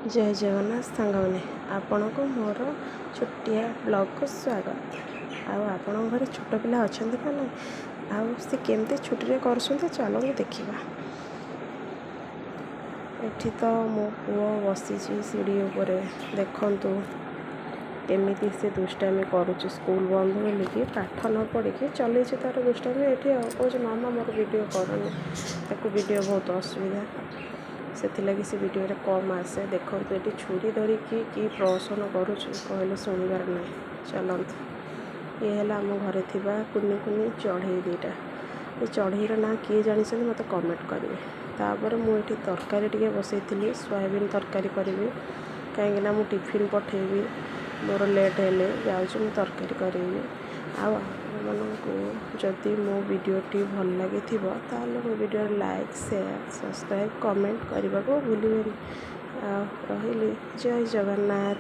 ଜୟ ଜଗନ୍ନାଥ ସାଙ୍ଗମାନେ, ଆପଣଙ୍କୁ ମୋର ଛୋଟିଆ ବ୍ଲଗ୍କୁ ସ୍ୱାଗତ। ଆଉ ଆପଣଙ୍କ ଘରେ ଛୋଟ ପିଲା ଅଛନ୍ତି ନା ନାହିଁ? ଆଉ ସେ କେମିତି ଛୁଟିରେ କରୁଛନ୍ତି, ଚାଲନ୍ତୁ ଦେଖିବା। ଏଠି ତ ମୋ ପୁଅ ବସିଛି ସିଢ଼ି ଉପରେ। ଦେଖନ୍ତୁ କେମିତି ସେ ଦୁଷ୍ଟାମି କରୁଛି। ସ୍କୁଲ ବନ୍ଦ ବୋଲିକି ପାଠ ନ ପଢ଼ିକି ଚଲେଇଛି ତା'ର ଦୁଷ୍ଟାମି ଏଠି। ଆଉ କହୁଛି, ମାମା, ମୋର ଭିଡ଼ିଓ କରନି। ତାକୁ ଭିଡ଼ିଓ ବହୁତ ଅସୁବିଧା, ସେଥିଲାଗି ସେ ଭିଡ଼ିଓରେ କମ୍ ଆସେ। ଦେଖନ୍ତୁ, ଏଠି ଛୁରୀ ଧରିକି କି ପ୍ରହସନ କରୁଛି, କହିଲେ ଶୁଣିବାର ନାହିଁ। ଚାଲନ୍ତୁ, ଇଏ ହେଲା ଆମ ଘରେ ଥିବା କୁନି କୁନି ଚଢ଼େଇ ଦୁଇଟା। ଏ ଚଢ଼େଇର ନାଁ କିଏ ଜାଣିଛନ୍ତି, ମୋତେ କମେଣ୍ଟ କରିବେ। ତାପରେ ମୁଁ ଏଠି ତରକାରୀ ଟିକେ ବସେଇଥିଲି। ସୋୟାବିନ୍ ତରକାରୀ କରିବି, କାହିଁକିନା ମୁଁ ଟିଫିନ୍ ପଠେଇବି। ମୋର ଲେଟ୍ ହେଲେ ଯାଉଛି, ମୁଁ ତରକାରୀ କରିବି। ଆଉ ଆପଣମାନଙ୍କୁ ଯଦି ମୋ ଭିଡ଼ିଓଟି ଭଲ ଲାଗିଥିବ, ତାହେଲେ ମୋ ଭିଡ଼ିଓରେ ଲାଇକ୍, ସେୟାର, ସବସ୍କ୍ରାଇବ୍, କମେଣ୍ଟ କରିବାକୁ ଭୁଲିବେନି। ଆଉ ରହିଲି, ଜୟ ଜଗନ୍ନାଥ।